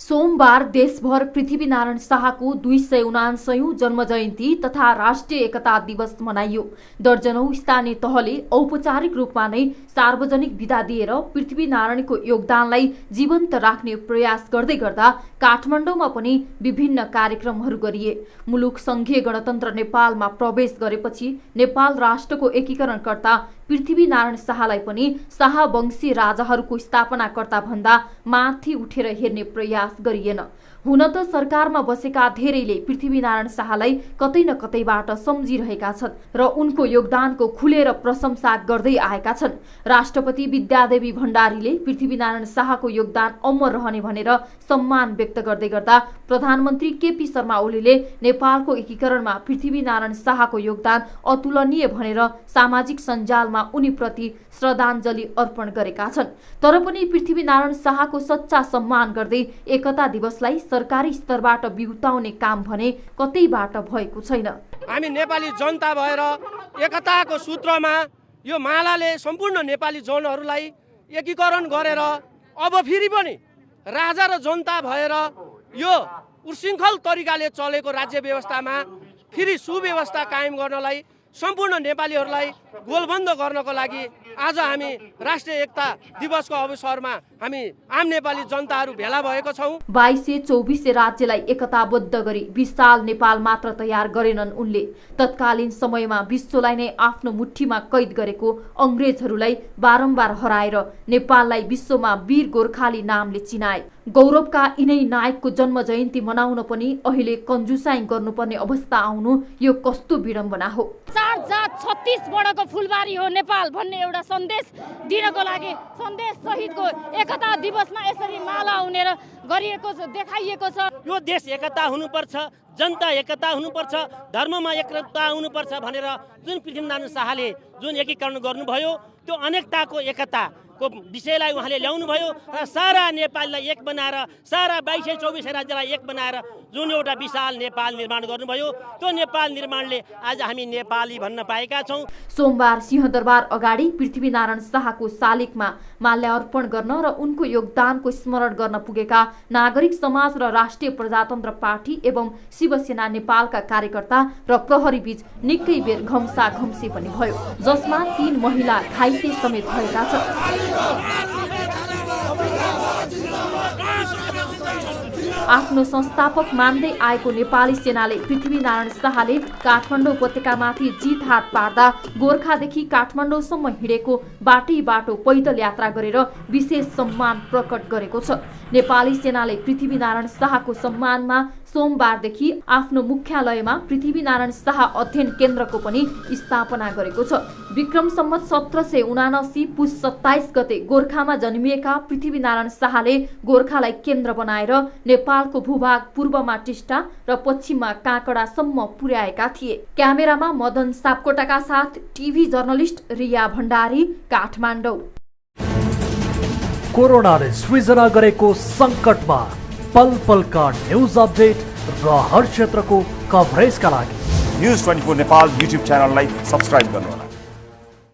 सोमबार देशभर पृथ्वीनारायण शाहको 279औं जन्मजयन्ती तथा राष्ट्रिय एकता दिवस मनाइयो। दर्जनौं स्थानीय तहले औपचारिक रूपमा नै सार्वजनिक बिदा दिएर पृथ्वीनारायणको योगदानलाई जीवन्त राख्ने प्रयास गर्दै गर्दा काठमाडौँमा पनि विभिन्न कार्यक्रमहरू गरिए। मुलुक संघीय गणतन्त्र नेपालमा प्रवेश गरेपछि नेपाल राष्ट्रको एकीकरणकर्ता पृथ्वीनारायण शाहलाई पनि शाहवंशी राजाहरूको स्थापनाकर्ता भन्दा माथि उठेर हेर्ने प्रयास गरिएन। हुन त सरकारमा बसेका धेरैले पृथ्वीनारायण शाहलाई कतै न कतैबाट सम्झिरहेका छन् र उनको योगदानको खुलेर प्रशंसा गर्दै आएका छन्। राष्ट्रपति विद्यादेवी भण्डारीले पृथ्वीनारायण शाहको योगदान अमर रहने भनेर सम्मान व्यक्त गर्दै गर्दा प्रधानमन्त्री केपी शर्मा ओलीले नेपालको एकीकरणमा पृथ्वीनारायण शाहको योगदान अतुलनीय भनेर सामाजिक सञ्जालमा उनीप्रति श्रद्धाञ्जली अर्पण गरेका छन्। तर पनि पृथ्वीनारायण शाहको सच्चा सम्मान गर्दै एकता दिवसलाई सरकारी स्तरबाट बिउताउने काम भने कतैबाट भएको छैन। हामी नेपाली जनता भएर एकताको सूत्रमा यो मालाले सम्पूर्ण नेपाली जनहरूलाई एकीकरण गरेर अब फेरि पनि राजा र जनता भएर यो उशृङ्खल तरिकाले चलेको राज्य व्यवस्थामा फेरि सुव्यवस्था कायम गर्नलाई सम्पूर्ण नेपालीहरूलाई गोलबन्द गर्नको लागि आज हामी राष्ट्रिय एकता दिवसको अवसरमा हामी आम नेपाली जनताहरू भेला भएको छौं। 2224 राज्यलाई एकताबद्ध गरी विशाल नेपाल मात्र तयार गरेनन् उनले। तत्कालीन समयमा विश्वलाई नै आफ्नो मुठ्ठीमा कैद गरेको अंग्रेजहरूलाई बारम्बार हराएर नेपाललाई विश्वमा वीर गोर्खाली नामले चिनाए। गौरवका यिनै नायकको जन्म जयन्ती मनाउन पनि अहिले कन्जुसाइ गर्नुपर्ने अवस्था आउनु यो कस्तो विडम्बना हो। 4 जात 36 वर्णको फुलबारी हो नेपाल भन्ने एउटा सन्देश दिनको लागि सन्देश सहितको एकता दिवसमा यसरी माला उनेर गरिएको छ, देखाइएको छ। यो देश एकता हुनुपर्छ, जनता एकता हुनुपर्छ, धर्ममा एकता हुनुपर्छ भनेर जुन पृथ्वीनारायण शाहले जुन एकीकरण गर्नुभयो त्यो अनेकताको एकताको विषयलाई उहाँले ल्याउनु भयो र सारा नेपाललाई एक बनाएर सारा 2224 राज्यलाई एक बनाएर जुन एउटा विशाल नेपाल निर्माण गर्नुभयो त्यो नेपाल निर्माणले आज हामी नेपाली भन्न पाएका छौं। सोमबार सिंहदरबार अगाडि पृथ्वीनारायण शाहको शालिगमा माल्यार्पण गर्न र उनको योगदानको स्मरण गर्न पुगेका नागरिक समाज र राष्ट्रिय प्रजातन्त्र पार्टी एवं शिवसेना नेपालका कार्यकर्ता र प्रहरी बीच निकै बेर घम्साघम्सी पनि भयो, जसमा 3 महिला घाइते समेत भएका छन्। आफ्नो संस्थापक मान्दै आएको नेपाली सेनाले पृथ्वीनारायण शाहले काठमाडौँ उपत्यकामाथि जित हात पार्दा गोर्खादेखि काठमाडौँसम्म हिँडेको बाटो पैदल यात्रा गरेर विशेष सम्मान प्रकट गरेको छ। नेपाली सेनाले पृथ्वीनारायण शाहको सम्मानमा सोमबारदेखि आफ्नो मुख्यालयमा पृथ्वीनारायण शाह अध्ययन केन्द्रको पनि स्थापना गरेको छ। विक्रम सम्वत 1779 पुस 27 गते गोर्खामा जन्मिएका पृथ्वीनारायण शाहले गोर्खालाई केन्द्र बनाएर नेपालको भूभाग पूर्वमा टिस्टा र पश्चिममा काँकडासम्म पुर्याएका थिए। क्यामेरामा मदन सापकोटाका साथ टिभी जर्नलिस्ट रिया भण्डारी, काठमाडौँ। कोरोनाले सृजना गरेको संकटमा पल पलका न्यूज अपडेट र हर क्षेत्रको कभरेजका लागि न्यूज 24 नेपाल युट्युब च्यानललाई सब्स्क्राइब गर्नुहोला।